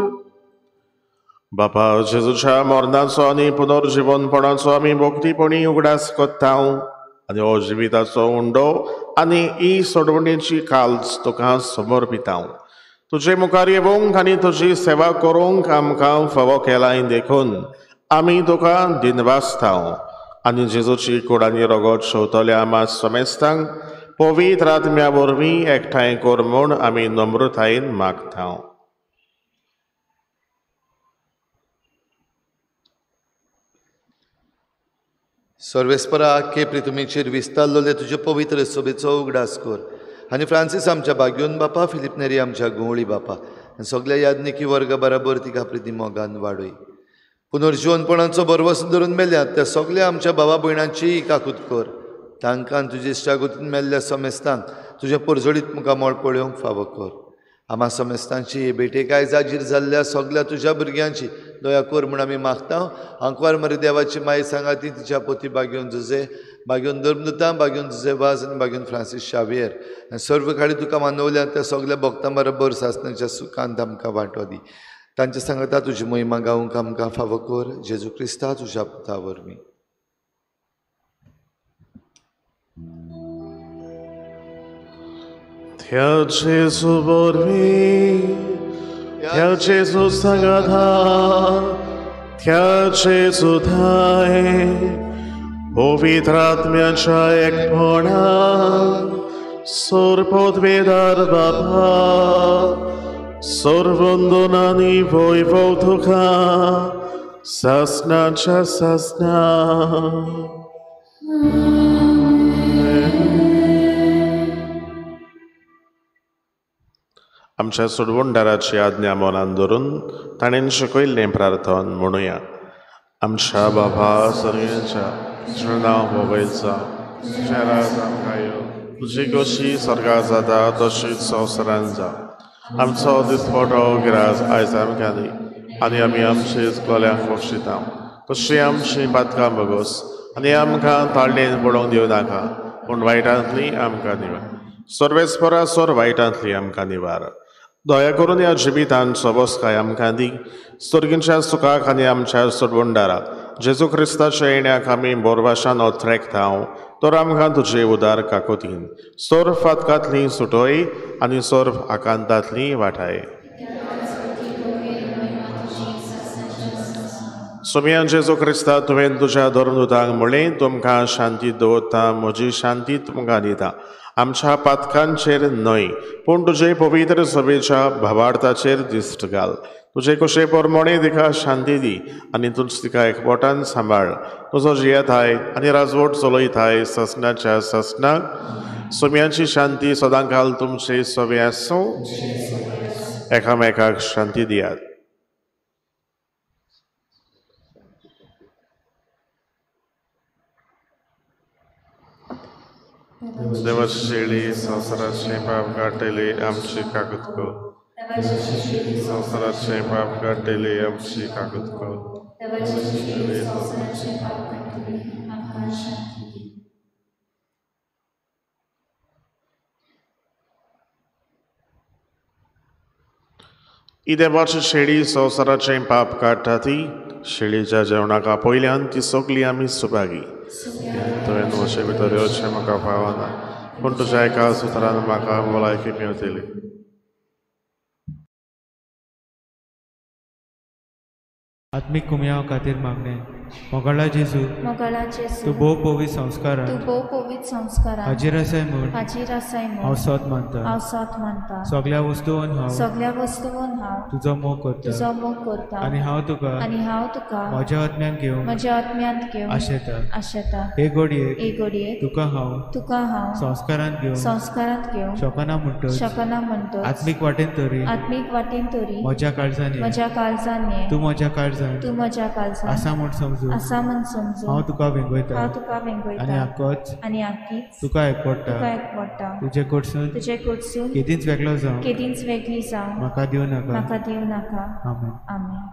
बापा जेजूच्या मरणाचो आनी पुनर्जिवनपणाचो आमी भक्तीपणी उगडास करता आनी हो जिविताचो उंडो आनी ही सोडवणेची काल्स तुका समर्पिता. तुजे मुखार येवंक आनी तुजी सेवा करूंक आमकां फावो केलाय देखून आमी तुका दिनवासता आनी जेजूची कूड आनी रगत शेवतल्या आमा समेस्तांक पवित्र आत्म्या वरवीं एकठांय कर म्हूण आमी नम्रतायेन मागता. सर्वेस्परा आख्खे प्रितुमेचेर विस्तारलेले तुजे पवित्र सोबेचो उगडास कर आनी फ्रांसीस आमच्या बाग्योन बापा, फिलीप नेरी आमच्या घुंवळी बापा आनी सगल्या याज्ञिकी वर्गा बराबर तिका प्रिती मोगान वाडय. पुनर्जिवनपणाचो भरवंसो धरून मेल्यात त्या सगल्या आमच्या भावा भयणांचीय काकूत कर. तांकां तुजे इश्टागतीन मेल्ल्या समेस्तांक तुजें परजळीत मुखामळ पळोवंक फावो कर. आमा समेस्तांची हे भेटेक आयज हाजीर जाल्ल्या सगल्या तुज्या भुरग्यांची दया कर म्हूण आमी मागता. आंकवार मरे देवाची माई सांगाती तिच्या पोती बागेवन जुजे, बागेवन धर्मदूतां, बागेवन जुजे वाज आनी बागेवन फ्रांसीस शावियर आनी सर्व खाडी तुका मानवल्या त्या सगल्या भक्तां बरोबर सासणाच्या सुखांत आमकां वांटो दी. तांच्या सांगाता तुजी महिमा गावंक आमकां फावो कर, जेजू क्रिस्ता तुज्या पुता वरवीं. त्या जेजू वरवीं, त्या जेजू सांगाता, त्या जेजू थांय पवित्र आत्म्याच्या एकपणान सर्वोद्वेदार बापा सर्वंदन आनी वैभव तुका सासणाच्या सासणा. आमच्या सोडवणदाराची आज्ञा मनान धरून ताणें शिकयल्लें प्रार्थन म्हणुया. आमच्या बाबा सर्गाच्या, तुजें नांव पवित्र जावं, तुजें राज आमकां येवं, तुजी कशी स्वर्गांत जाता तशीच संवसारांत जावं. आमचो दिसपटो ग्रास आयज आमकां दी आनी आमी आमचे चुकलेल्यांक बक्षिता तशी आमची पातकां भोगोस आनी आमकां ताळणेन पडोवंक दिवं नाका, पूण वायटांतली आमकां निवार. सर्वेस्परा सोर वायटांतली आमकां निवार. दया करून ह्या जिवितांत सोबसकाय आमकां दी, सर्गींच्या सुखाक आनी आमच्या सोडवणदाराक जेजू क्रिस्ताच्या येण्याक आमी बोरवाशान ओथरेकता तर आमकां तुजे उदार काकोतीन सोर फातकांतली सुटोय आनी सोर आकांतांतली वाठाय. सोमया जेजू क्रिस्ता, तुवें तुज्या धर्मदूतांक म्हणलें, तुमकां शांती दवरता, म्हजी शांती तुमकां दिता. आमच्या पातकांचेर न्हय पूण तुजे पवित्र सभेच्या भावार्थाचेर दिश्ट घाल. तुजे कशे प्रमाणे तिका शांती दी आनी तूंच तिका एकवटान सांबाळ. तुजो जियेताय आनी राजवट चलयताय ससनाच्या ससनाक. सोम्यांची शांती सदांकाल तुमचे सवे आसूं. एकामेकाक शांती दियात. देवाची शेळी संवसाराचे पाप काडटली आमची काकूत कर. संवसाराचे पाप काडटली आमची काकूत कर. ही देवाची शेळी संवसाराचे पाप काडटा ती शेळीच्या जेवणाक आपयल्यान ती सगळी आमी सुभागी. तुवें म्हजे भितर येवचें म्हाका फावना, पूण तुज्या एका सुत्रान म्हाका भलायकी मेवतली. आत्मीक कुमयाव खातीर मागणें. मोगाळा जेजू, मोगाळा जेजू, तूं भोव पवित्र संस्कारान, तूं भोव पवित्र संस्कारान हाजीर आसाय म्हूण, हाजीर आसाय म्हूण हांव सोद मानता, हांव सोद मानता. सगल्या वस्तून हांव, सगल्या वस्तून हांव तुजो मोग करता, तुजो मोग करता. आनी हांव तुका, आनी हांव तुका म्हज्या आत्म्यांत घेवन, म्हज्या आत्म्यांत घेवन आशेता, आशेता. हे घडयेक, हे घडयेक तुका हांव, तुका हांव संस्कारांत घेवन, संस्कारांत घेवन शकना म्हणटच, शकना म्हणटच आत्मीक वाटेन तरी, आत्मीक वाटेन तरी म्हज्या काळजान, म्हज्या काळजान तूं म्हज्या काळजान, तूं म्हज्या काळजान आसा म्हूण समजून, आसा म्हूण समजून हांव तुका वेंगयता, हांव तुका वेंगयता. आनी आकोच, आनी आकीच तुका एकवटा, तुका एकवटा. तुजे कडसून, तुजे कडसून केदींच वेगळो जावं, केदींच वेगळी जावं म्हाका दिवं नाका, म्हाका दिवं नाका. आमेन. आमेन.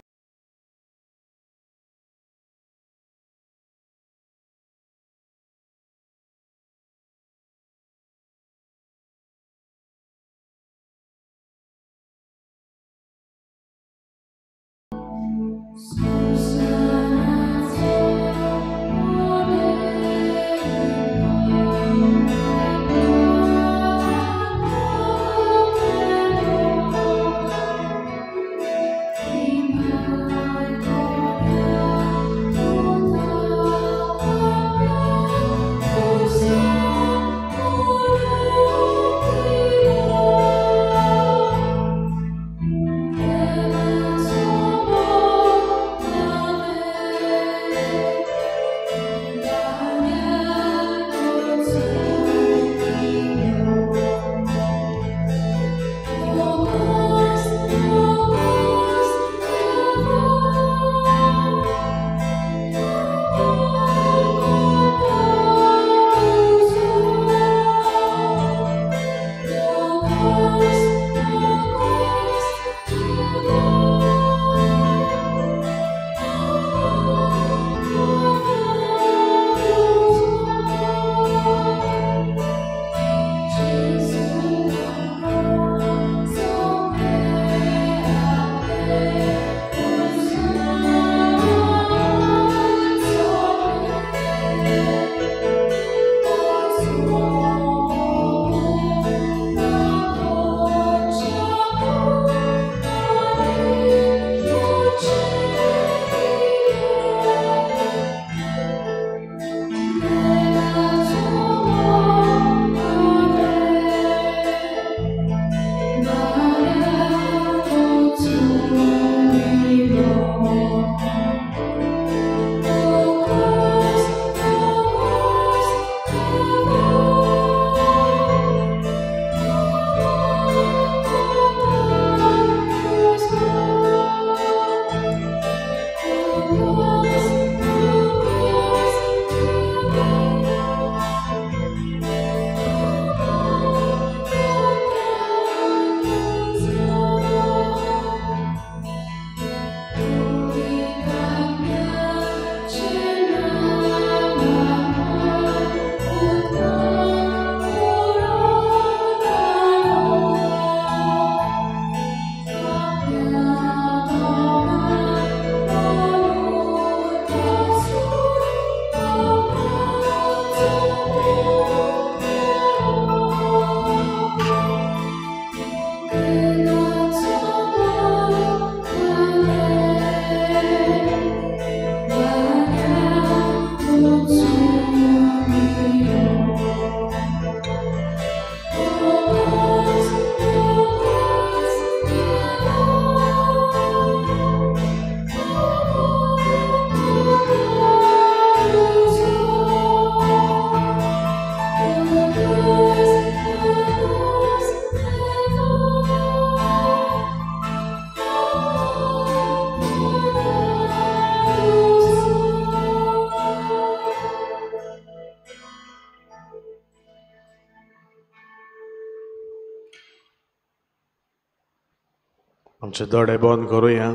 आमचे दोळे बंद करुया,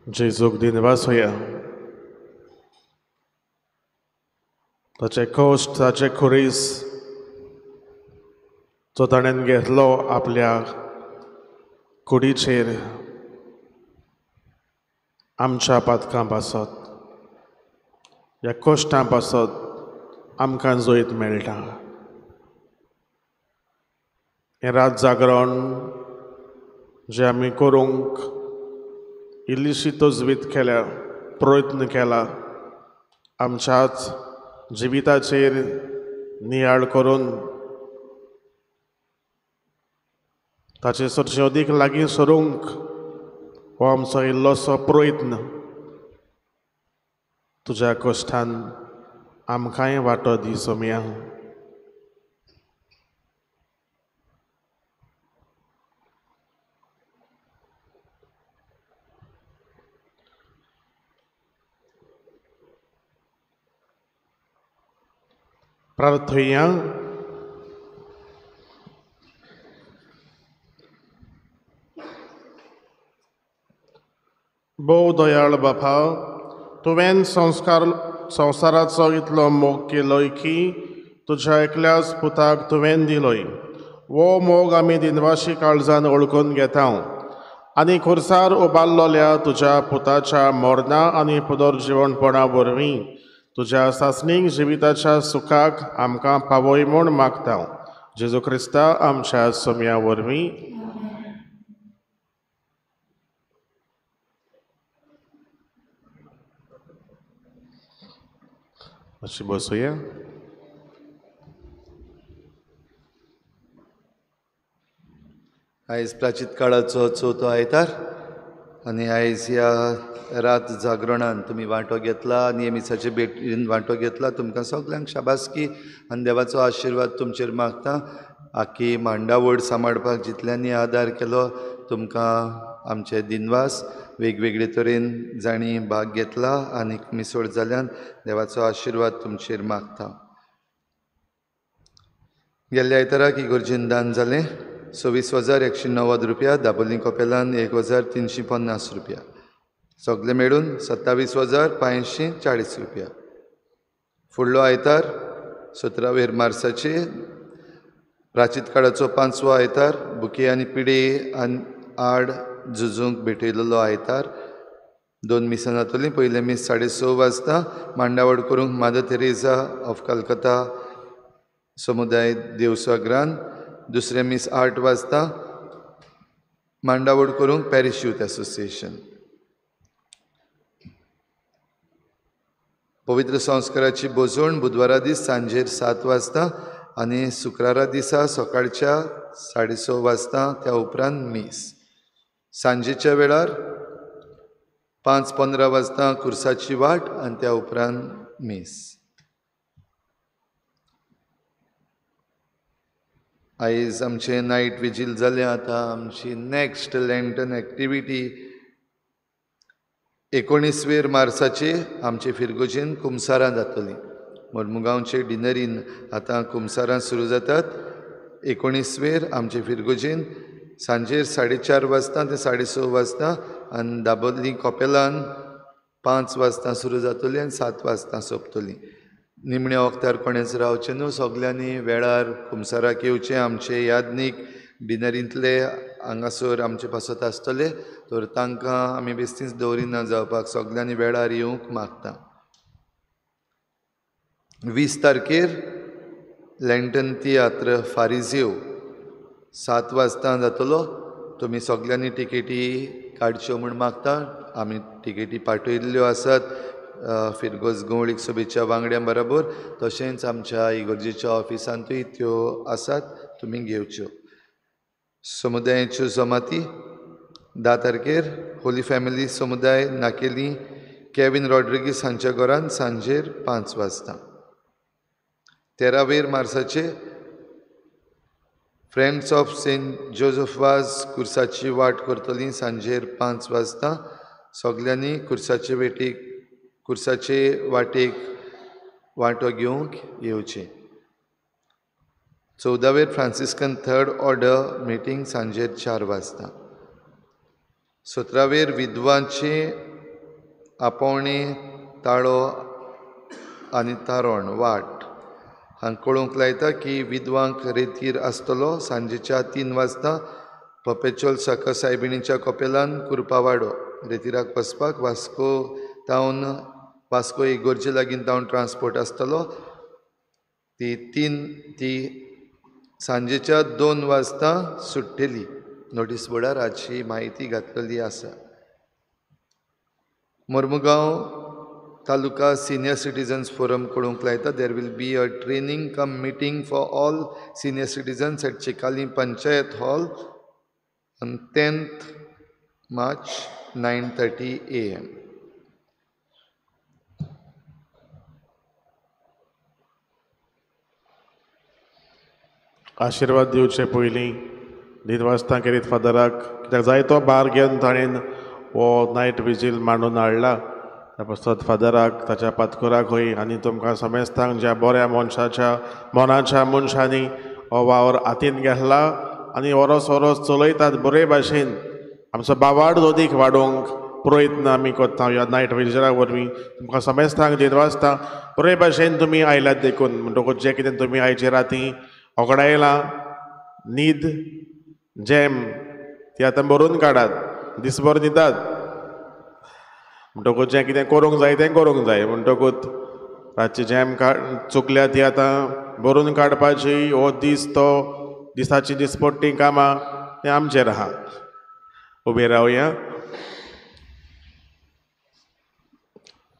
जेजूक दिनवासुया. ताचे कश्ट, ताचे खुरीस जो ताणें घेतलो आपल्या कुडीचेर आमच्या पातकां पासत, ह्या कश्टां पासत आमकां जैत मेळटा. हें रात जागरण जें आमी करूंक इल्लीशी तजवीज केल्या, प्रयत्न केला, आमच्याच जिविताचेर नियाळ करून ताचे सरचे अदीक लागीं सरूंक हो आमचो इल्लोसो प्रयत्न. तुज्या कश्टान आमकांय वांटो दी सोमया. प्रार्थया. भोव दयाळ बापा, तुवें संवसाराचो इतलो मोग केलोय की तुज्या एकल्याच पुताक तुवें दिलोय. हो मोग आमी दिनवाशी काळजान वळखून घेता आनी खुर्सार उबारलोल्या तुज्या पुताच्या मरणा आनी पुनर्जिवणपणा वरवीं तुज्या सासणीक जिविताच्या सुखाक आमकां पावय म्हूण मागता. जेजू क्रिस्ता आमच्या सोम्या वरवीं. मातशी बसुया. आयज प्राचीत काळाचो चवथो आयतार आनी आयज ह्या रात जागरणान तुमी वांटो घेतला आनी मिसाचे भेटीन वांटो घेतला. तुमकां सगल्यांक शाबासकी आनी देवाचो आशिर्वाद तुमचेर मागता. आखी मांडावळ सांबाळपाक जितल्यांनी आदार केलो तुमकां आमचे दिनवास. वेगवेगळे तरेन जांणी भाग घेतला आनी मिसळ जाल्यान देवाचो आशिर्वाद तुमचेर मागता. गेल्ल्या आयताराक इगर्जेन दान जालें 26,190 रुपया, दाबोली कपेलान 1,350 रुपया, सगळे मेळून 27,540 रुपया. फुडलो आयतार 17 मार्साचे प्राचीत काळाचो 5वो आयतार, बुके आनी पिडे आनी आड झुजूंक भेटयलेलो आयतार. 2 मिसां जातलीं. पयलें मीस 6:30 वाजता मांडावळ करूंक मादर तेरेजा ऑफ कलकत्ता समुदाय देवसागरान. दुसरें मीस 8 वाजता मांडावळ करूंक पॅरिश यूथ एसोसिएशन. पवित्र संस्काराची भोजवण बुधवारा दीस सांजेर 7 वाजता आनी शुक्रारा दिसा सकाळच्या 6:30 वाजता, त्या उपरांत मीस. सांजेच्या वेळार 5:15 वाजता कुर्साची वाट आनी त्या उपरांत मीस. आयज आमचें नायट विजील जालें. आतां आमची नॅक्स्ट लँटन एक्टिविटी 19 मार्साचे आमचे फिरगोजेन कुमसारां जातली. मोरमुगांवचे डिनरीन आतां कुमसारां सुरू जातात. 19 आमचे फिरगोजेन सांजेर 4:30 वाजता ते 6:30 वाजता आनी दाबोली कॉपेलान 5 वाजता सुरू जातली आनी 7 वाजता सोंपतली. निमण्या वखदार कोणेच रावचें न्हू, सगल्यांनी वेळार कुमसाराक येवचें. आमचे यादनीक डिनरींतले हांगासर आमचे पासत आसतले, तर तांकां आमी बेस्तीच दवरिना जावपाक, सगल्यांनी वेळार येवंक मागता. 20 तारखेर लँटन तियात्र फारिजेव 7 वाजता जातलो. तुमी सगल्यांनी टिकेटी काडच्यो म्हूण मागता. आमी टिकेटी पाठयल्ल्यो आसात फिरगोज गवळीक सभेच्या वांगड्यां बरोबर, तशेंच आमच्या इगर्जेच्या ऑफिसांतूय त्यो आसात, तुमी घेवच्यो. समुदायाच्यो जमाती 10 तारखेर होली फॅमिली समुदाय नाकेली केविन रॉड्रिगीस हांच्या घरान सांजेर 5 वाजता. 13 मार्साचे Friends of Saint Joseph Vaz कुर्साची वाट करतली सांजेर 5 वाजता. सगल्यांनी कुर्साचे वाटेक वांटो घेवंक येवचें. 14 फ्रांसिस्कन थर्ड ऑर्डर मिटींग सांजेर 4 वाजता. 17 विधवांचे आपोवणे ताळो आनी तारण वाट हांग कळोवंक लायता की विधवांक रेतीर आसतलो सांजेच्या 3 वाजता पपेचोल साकर सायबिणीच्या कपेलान कुरपावाडो. रेतिराक वचपाक वास्को तावन वास्को इगोर्जे लागीं तावन ट्रान्सपोर्ट आसतलो. ती सांजेच्या 2 वाजता सुट्टली. नोटीस बोर्डार हाची म्हायती घातलेली आसा. Mormugao taluka senior citizens forum कळोवंक लायता there will be a training cum meeting for all senior citizens at Chicalim panchayat hall on 10th March 9:30 AM. आशिर्वाद दिवचे पयलीं न्हीद वाजता केरीत फादराक, कित्याक जायतो भार घेवन ताणें हो नायट विजील मांडून हाडला. त्या पासत फादराक ताच्या पातकुराकूय आनी तुमकां समेस्तांक ज्या बऱ्या मनशाच्या मनाच्या मनशांनी हो वावर हातीन घेतला आनी वरोस वरोस चलयतात बरे भाशेन, आमचो बावाड अदीक वाडोवंक प्रयत्न आमी करता ह्या नायट विजिला वरवीं. तुमकां समेस्तांक न्हीद वाजता बरे भाशेन तुमी आयल्यात देखून म्हणटकूच जें कितें तुमी आयचे राती ओगडायलां न्हीद जेम ती आतां बरोवन काडात, दिसभर न्हिदात म्हणटकूच जें कितें करूंक जाय तें करूंक जाय. म्हणटकूच रातची जेम चुकल्या ती आतां बरोवन काडपाची, हो दीस तो दिसाची दिसपट्टी कामां तें आमचेर आहा. उबे रावया.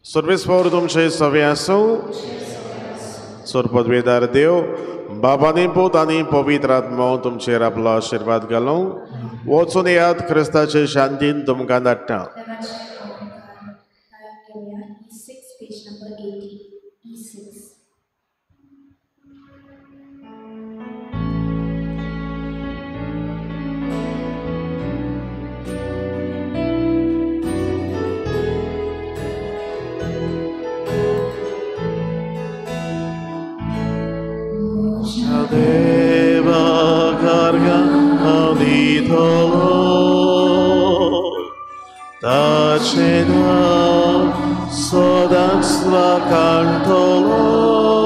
सर्वेस्पर तुमचें सवें आसूं. सरपदवेदार देव बाबांनी पूत आनी पवित्र आत्मो तुमचेर आपलो आशिर्वाद घालूं. वचून येयात, क्रिस्ताचे शांतीन तुमकां धाडटा. Deva karga aditolo tachena sodansva cantolo.